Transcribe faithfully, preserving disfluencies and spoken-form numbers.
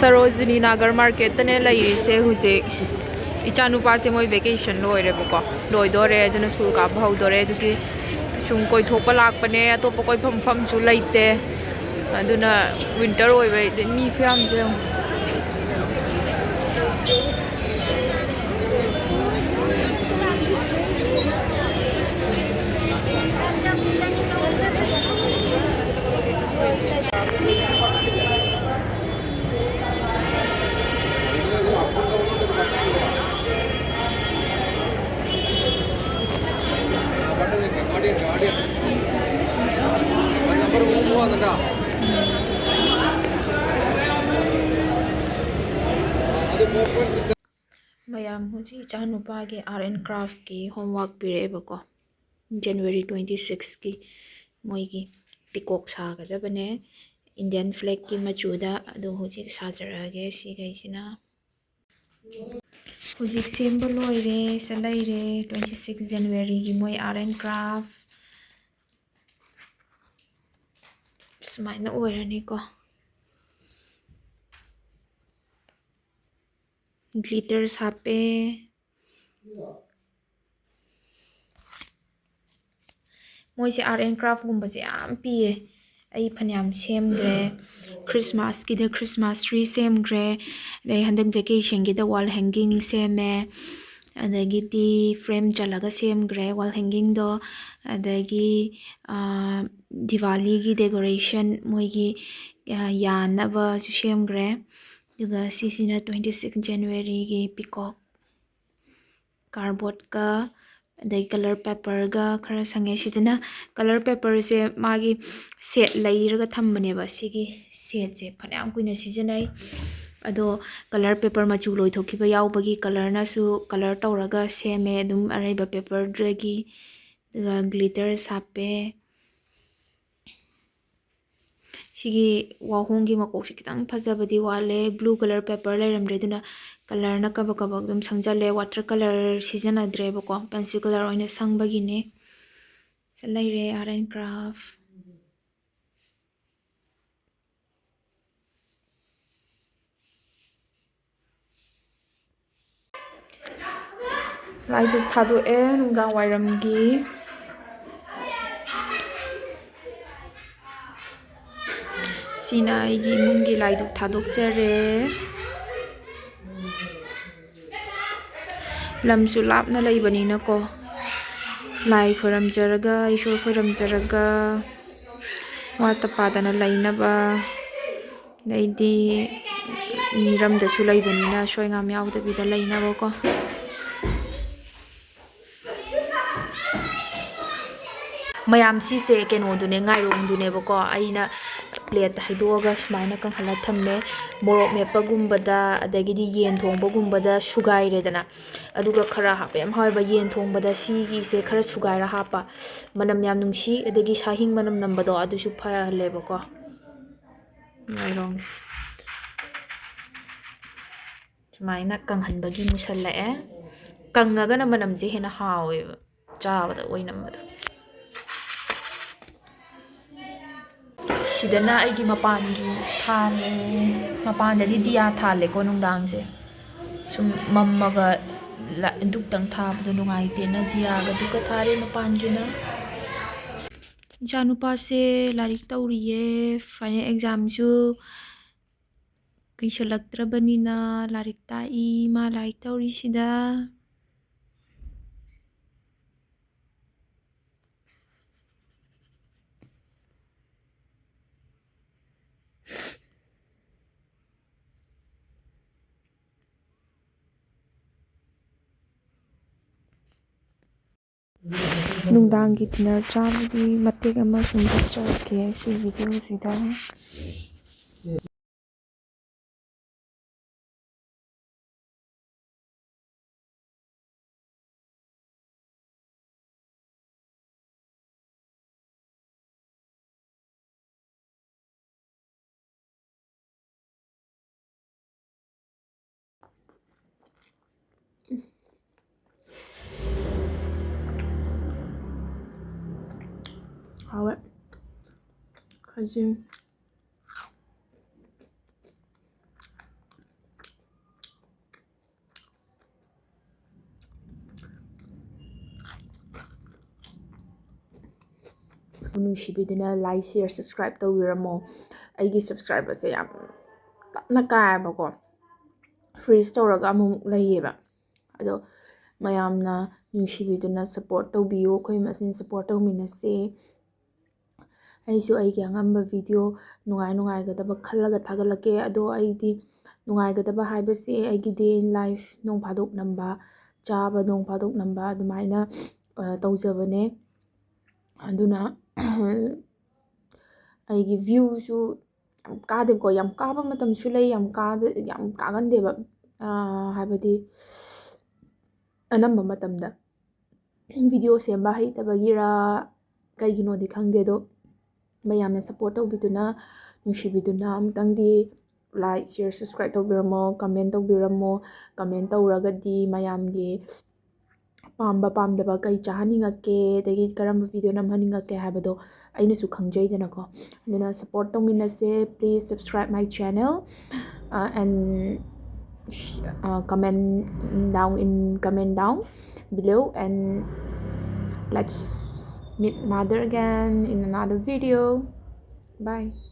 ꯁꯔꯣꯖꯤꯅꯤ ꯅꯥꯒꯔ ꯃꯥꯔꯀꯦꯠꯇꯅꯦ ꯂꯩꯔꯤꯁꯦ ꯍꯧꯖꯤꯛ꯫ ꯏꯆꯥꯅꯨꯄꯥꯁꯦ ꯃꯣꯏ ꯚꯦꯀꯦꯁꯟ ꯂꯣꯏꯔꯦꯕꯀꯣ, ꯂꯣꯏꯗꯣꯔꯦ, ꯑꯗꯨꯅ ꯁ꯭ꯀꯨꯜ ꯀꯥꯕ ꯍꯧꯗꯣꯔꯦ꯫ ꯑꯗꯨꯒꯤ ꯁꯨꯝ ꯀꯣꯏꯊꯣꯛꯄ ꯂꯥꯛꯄꯅꯦ꯫ ꯑꯇꯣꯞꯄ ꯀꯣꯏꯐꯝ ꯃꯐꯝꯁꯨ ꯂꯩꯇꯦ꯫ ꯑꯗꯨꯅ ꯋꯤꯟꯇꯔ ꯑꯣꯏꯕꯩ ꯃꯤ ꯈꯨꯌꯥꯝꯁꯦ ꯌꯦꯡꯉꯣ꯫ ꯃꯌꯥꯝ ꯍꯧꯖꯤꯛ ꯏꯆꯥꯅꯨꯄꯥꯒꯤ art and craftꯀꯤ homework ꯄꯤꯔꯛꯑꯦꯕꯀꯣ꯫ January twenty sixꯀꯤ ꯃꯣꯏꯒꯤ peacock ꯁꯥꯒꯗꯕꯅꯦ, Indian flagꯀꯤ ꯃꯆꯨꯗ꯫ ꯑꯗꯣ ꯍꯧꯖꯤꯛ ꯁꯥꯖꯔꯛꯑꯒꯦ ꯁꯤꯈꯩꯁꯤꯅ꯫ ꯍꯧꯖꯤꯛ ꯁꯦꯝꯕ ꯂꯣꯏꯔꯦ, ꯆꯠꯂꯩꯔꯦ꯫ Twenty six Januaryꯒꯤ ꯃꯣꯏ art and craft ꯁꯨꯃꯥꯏꯅ ꯑꯣꯏꯔꯅꯤꯀꯣ꯫ Glitters ꯍꯥꯞꯄꯦ꯫ ꯃꯣꯏꯁꯦ art and craftꯀꯨꯝꯕꯁꯦ ꯌꯥꯝ ꯄꯤꯌꯦ꯫ ꯑꯩ ꯐꯅꯌꯥꯝ ꯁꯦꯝꯈ꯭ꯔꯦ꯫ Christmasꯀꯤꯗ Christmas tree ꯁꯦꯝꯈ꯭ꯔꯦ꯫ ꯑꯗꯩ ꯍꯟꯗꯛ vacationꯒꯤꯗ wall hanging ꯁꯦꯝꯃꯦ꯫ ꯑꯗꯒꯤꯗꯤ frame ꯆꯜꯂꯒ ꯁꯦꯝꯈ꯭ꯔꯦ wall hangingꯗꯣ꯫ ꯑꯗꯒꯤ, ꯑꯥ, ꯗꯤꯋꯥꯂꯤꯒꯤ decoration ꯃꯣꯏꯒꯤ, ꯑꯥ, ꯌꯥꯟꯅꯕꯁꯨ ꯁꯦꯝꯈ꯭ꯔꯦ꯫ ꯑꯗꯨꯒ ꯁꯤꯁꯤꯅ twenty six Januaryꯒꯤ peacock꯫ Cardboardꯀ ꯑꯗꯩ colour paperꯒ ꯈꯔ ꯁꯪꯉꯦ꯫ ꯁꯤꯗꯅ colour paperꯁꯦ ꯃꯥꯒꯤ set ꯂꯩꯔꯒ ꯊꯝꯕꯅꯦꯕ꯫ ꯁꯤꯒꯤ setꯁꯦ ꯐꯅꯌꯥꯝ ꯀꯨꯏꯅ ꯁꯤꯖꯤꯟꯅꯩ꯫ ꯑꯗꯣ colour paper ꯃꯆꯨ ꯂꯣꯏꯊꯣꯛꯈꯤꯕ ꯌꯥꯎꯕꯒꯤ colourꯅꯁꯨ colour ꯇꯧꯔꯒ ꯁꯦꯝꯃꯦ ꯑꯗꯨꯝ ꯑꯔꯩꯕ paperꯗꯒꯤ꯫ ꯑꯗꯨꯒ glitters ꯍꯥꯞꯄꯦ꯫ ꯁꯤꯒꯤ ꯋꯥꯍꯣꯡꯒꯤ ꯃꯀꯣꯛꯁꯦ ꯈꯤꯇꯪ ꯐꯖꯕꯗꯤ ꯋꯥꯠꯂꯦ꯫ Blue colour paper ꯂꯩꯔꯝꯗ꯭ꯔꯦ, ꯑꯗꯨꯅ colourꯅ ꯀꯕꯛ ꯀꯕꯛ ꯑꯗꯨꯝ ꯁꯪꯖꯜꯂꯦ꯫ Water colour ꯁꯤꯖꯤꯟꯅꯗ꯭ꯔꯦꯕꯀꯣ, pencil colour ꯑꯣꯏꯅ ꯁꯪꯕꯒꯤꯅꯦ꯫ ꯁꯤ ꯂꯩꯔꯦ art and craft꯫ ꯂꯥꯏ ꯙꯨꯛ ꯊꯥꯗꯣꯛꯑꯦ ꯅꯨꯡꯗꯥꯡ ꯋꯥꯏꯔꯝꯒꯤ꯫ ꯁꯤꯅ ꯑꯩꯒꯤ ꯏꯃꯨꯡꯒꯤ ꯂꯥꯏ ꯙꯨꯛ ꯊꯥꯗꯣꯛꯆꯔꯦ꯫ ꯂꯝꯁꯨ ꯂꯥꯞꯅ ꯂꯩꯕꯅꯤꯅꯀꯣ, ꯂꯥꯏ ꯈꯣꯏꯔꯝꯖꯔꯒ, ꯏꯁꯣꯔ ꯈꯣꯏꯔꯝꯖꯔꯒ, ꯋꯥꯠꯇ ꯄꯥꯗꯅ ꯂꯩꯅꯕ, ꯑꯗꯩꯗꯤ ꯃꯤꯔꯝꯗꯁꯨ ꯂꯩꯕꯅꯤꯅ ꯑꯁꯣꯏ ꯑꯉꯥꯝ ꯌꯥꯎꯗꯕꯤꯗ ꯂꯩꯅꯕꯀꯣ꯫ ꯃꯌꯥꯝ, ꯁꯤꯁꯦ ꯀꯩꯅꯣꯗꯨꯅꯦ, ꯉꯥꯏꯔꯣꯡꯗꯨꯅꯦꯕꯀꯣ꯫ ꯑꯩꯅ ꯄ꯭ꯂꯦꯠꯇ ꯍꯩꯗꯣꯛꯑꯒ ꯁꯨꯃꯥꯏꯅ ꯀꯪꯍꯜꯂ ꯊꯝꯃꯦ꯫ ꯃꯣꯔꯣꯛ ꯃꯦꯠꯄꯒꯨꯝꯕꯗ, ꯑꯗꯒꯤꯗꯤ ꯌꯦꯟ ꯊꯣꯡꯕꯒꯨꯝꯕꯗ ꯁꯨꯒꯥꯏꯔꯦꯗꯅ꯫ ꯑꯗꯨꯒ ꯈꯔ ꯍꯥꯞꯄ ꯌꯥꯝ ꯍꯥꯎꯋꯦꯕ ꯌꯦꯟ ꯊꯣꯡꯕꯗ ꯁꯤꯒꯤꯁꯦ ꯈꯔ ꯁꯨꯒꯥꯏꯔ ꯍꯥꯞꯄ꯫ ꯃꯅꯝ ꯌꯥꯝ ꯅꯨꯡꯁꯤ, ꯑꯗꯒꯤ ꯁꯥꯍꯤꯡ ꯃꯅꯝ ꯅꯝꯕꯗꯣ ꯑꯗꯨꯁꯨ ꯐꯍꯜꯂꯦꯕꯀꯣ꯫ ꯉꯥꯏꯔꯣꯡꯁꯦ꯫ ꯁꯨꯃꯥꯏꯅ ꯀꯪꯍꯟꯕꯒꯤ ꯃꯨꯁꯜꯂꯛꯑꯦ꯫ ꯀꯪꯉꯒꯅ ꯃꯅꯝꯁꯦ ꯍꯦꯟꯅ ꯍꯥꯎꯋꯦꯕ, ꯆꯥꯕꯗ ꯑꯣꯏꯅꯝꯕꯗꯣ꯫ ꯁꯤꯗꯅ ꯑꯩꯒꯤ ꯃꯄꯥꯟꯒꯤ ꯊꯥꯜꯂꯦ꯫ ꯃꯄꯥꯟꯗꯗꯤ ꯗꯤꯌꯥ ꯊꯥꯜꯂꯦꯀꯣ ꯅꯨꯡꯗꯥꯡꯁꯦ꯫ ꯁꯨꯝ ꯃꯝꯃꯒ ꯂ-, ꯙꯨꯛꯇꯪ ꯊꯥꯕꯗꯣ ꯅꯨꯡꯉꯥꯏꯇꯦꯅ ꯗꯤꯌꯥꯒ ꯙꯨꯛꯀ ꯊꯥꯔꯦ ꯃꯄꯥꯟꯒꯤꯅ꯫ ꯏꯆꯥꯅꯨꯄꯥꯁꯦ ꯂꯥꯏꯔꯤꯛ ꯇꯧꯔꯤꯌꯦ꯫ ꯐꯥꯏꯅꯦꯜ ꯑꯦꯛꯖꯥꯝꯁꯨ ꯀꯨꯏꯁꯜꯂꯛꯇ꯭ꯔꯕꯅꯤꯅ ꯂꯥꯏꯔꯤꯛ ꯇꯥꯛꯏ꯫ ꯃꯥ ꯂꯥꯏꯔꯤꯛ ꯇꯧꯔꯤꯁꯤꯗ꯫ ꯅꯨꯡꯗꯥꯡꯒꯤ ꯗꯤꯅꯔ ꯆꯥꯕꯒꯤ ꯃꯇꯦꯛ ꯑꯃ ꯁꯨꯝ ꯇꯛꯆꯔꯛꯀꯦ ꯁꯤ ꯚꯤꯗꯤꯑꯣꯁꯤꯗ꯫ ꯍꯥꯎꯋꯦ꯫ ꯈꯥꯖꯤꯡ꯫ ꯅꯨꯡꯁꯤꯕꯤꯗꯨꯅ like, share, subscribe ꯇꯧꯕꯤꯔꯝꯃꯣ꯫ ꯑꯩꯒꯤ subscriberꯁꯦ ꯌꯥꯝ ꯇꯞꯅ ꯀꯥꯏꯌꯦꯕꯀꯣ, freeze ꯇꯧꯔꯒ ꯑꯃꯨꯛ ꯂꯩꯌꯦꯕ꯫ ꯑꯗꯣ ꯃꯌꯥꯝꯅ ꯅꯨꯡꯁꯤꯕꯤꯗꯨꯅ support ꯇꯧꯕꯤꯌꯨ, ꯑꯩꯈꯣꯏ ꯃꯁꯦꯟ support ꯇꯧꯃꯤꯟꯅꯁꯦ꯫ ꯑꯩꯁꯨ ꯑꯩꯒꯤ ꯑꯉꯝꯕ video ꯅꯨꯡꯉꯥꯏ ꯅꯨꯡꯉꯥꯏꯒꯗꯕ ꯈꯜꯂꯒ ꯊꯥꯒꯠꯂꯛꯀꯦ꯫ ꯑꯗꯣ ꯑꯩꯗꯤ ꯅꯨꯡꯉꯥꯏꯒꯗꯕ ꯍꯥꯏꯕꯁꯦ ꯑꯩꯒꯤ day in life ꯅꯣꯡ ꯐꯥꯗꯣꯛ ꯅꯝꯕ, ꯆꯥꯕ ꯅꯣꯡ ꯐꯥꯗꯣꯛ ꯅꯝꯕ, ꯑꯗꯨꯃꯥꯏꯅ ꯇꯧꯖꯕꯅꯦ꯫ ꯑꯗꯨꯅ ꯑꯩꯒꯤ viewꯁꯨ ꯌꯥꯝ ꯀꯥꯗꯦꯕꯀꯣ꯫ ꯌꯥꯝ ꯀꯥꯕ ꯃꯇꯝꯁꯨ ꯂꯩ, ꯌꯥꯝ ꯀꯥꯗ ꯌꯥꯝ ꯀꯥꯒꯟꯗꯦꯕ꯫ ꯍꯥꯏꯕꯗꯤ ꯑꯅꯝꯕ ꯃꯇꯝꯗ video ꯁꯦꯝꯕ ꯍꯩꯇꯕꯒꯤꯔ ꯀꯩꯒꯤꯅꯣꯗꯤ ꯈꯪꯗꯦ, ꯑꯗꯣ ꯃꯌꯥꯝꯅ support ꯇꯧꯕꯤꯗꯨꯅ, ꯅꯨꯡꯁꯤꯕꯤꯗꯨꯅ ꯑꯃꯨꯛꯇꯪꯗꯤ like, share, subscribe ꯇꯧꯕꯤꯔꯝꯃꯣ, comment ꯇꯧꯕꯤꯔꯝꯃꯣ꯫ Comment ꯇꯧꯔꯒꯗꯤ ꯃꯌꯥꯝꯒꯤ ꯄꯥꯝꯕ ꯄꯥꯝꯗꯕ ꯀꯩ ꯆꯥꯍꯟꯅꯤꯡꯉꯛꯀꯦ, ꯑꯗꯒꯤ ꯀꯔꯝꯕ video ꯅꯝꯍꯟꯅꯤꯡꯉꯛꯀꯦ ꯍꯥꯏꯕꯗꯣ ꯑꯩꯅꯁꯨ ꯈꯪꯖꯩꯗꯅꯀꯣ꯫ ꯑꯗꯨꯅ support ꯇꯧꯃꯤꯟꯅꯁꯦ꯫ Please subscribe my channel, uh, and uh, comment down in comment down below, and let's meet another again in another video. Bye.